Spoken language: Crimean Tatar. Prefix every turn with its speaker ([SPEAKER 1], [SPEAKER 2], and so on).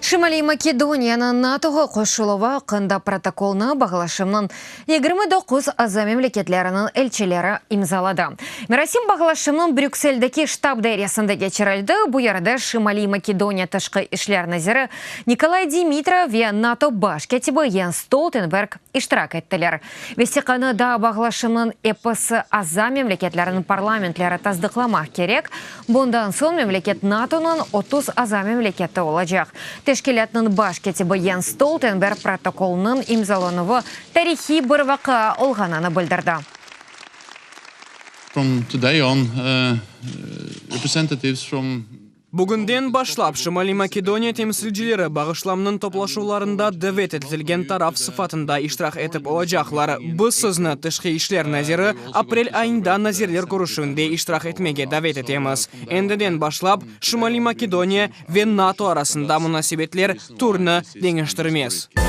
[SPEAKER 1] Şimaliy Makedoniyanıñ NATOğa qoşuluvı aqqında protokolnı bağlaşımnıñ 29 aza memleketleriniñ elçileri imzaladı. Merasim bağlaşımnıñ Brükseldeki ştab dairesinde keçirildi, bu yerde Şimaliy Makedoniya tışqı işler naziri Nikolay Dimitrov ve NATO baş kâtibi Jens Stoltenberg iştirak ettiler. Vesiqanı daa bağlaşımnıñ episi aza memleketleriniñ parlamentleri tasdıqlamaq kerek, bundan soñ memleket NATOnıñ 30 aza memleketi olacaq. Teşkilâtnıñ baş kâtibi Jens Stoltenberg protokolnıñ imzalanuvı tarihiy bir vaqia olğanını bildirdi.
[SPEAKER 2] From today on, representatives from.
[SPEAKER 3] Bugünden başlap Şimaliy Makedoniya temsilcileri bağışlamnıñ toplaşuvlarında davet etilgen taraf sıfatında iştirak etip olacaqlar. Biz sizni, Tışqı işler naziri, aprel ayında nazirler körüşüvinde iştirak etmege davet etemiz. Endiden başlap Şimaliy Makedoniya ve NATO arasında munasebetler türni deñiştirmez.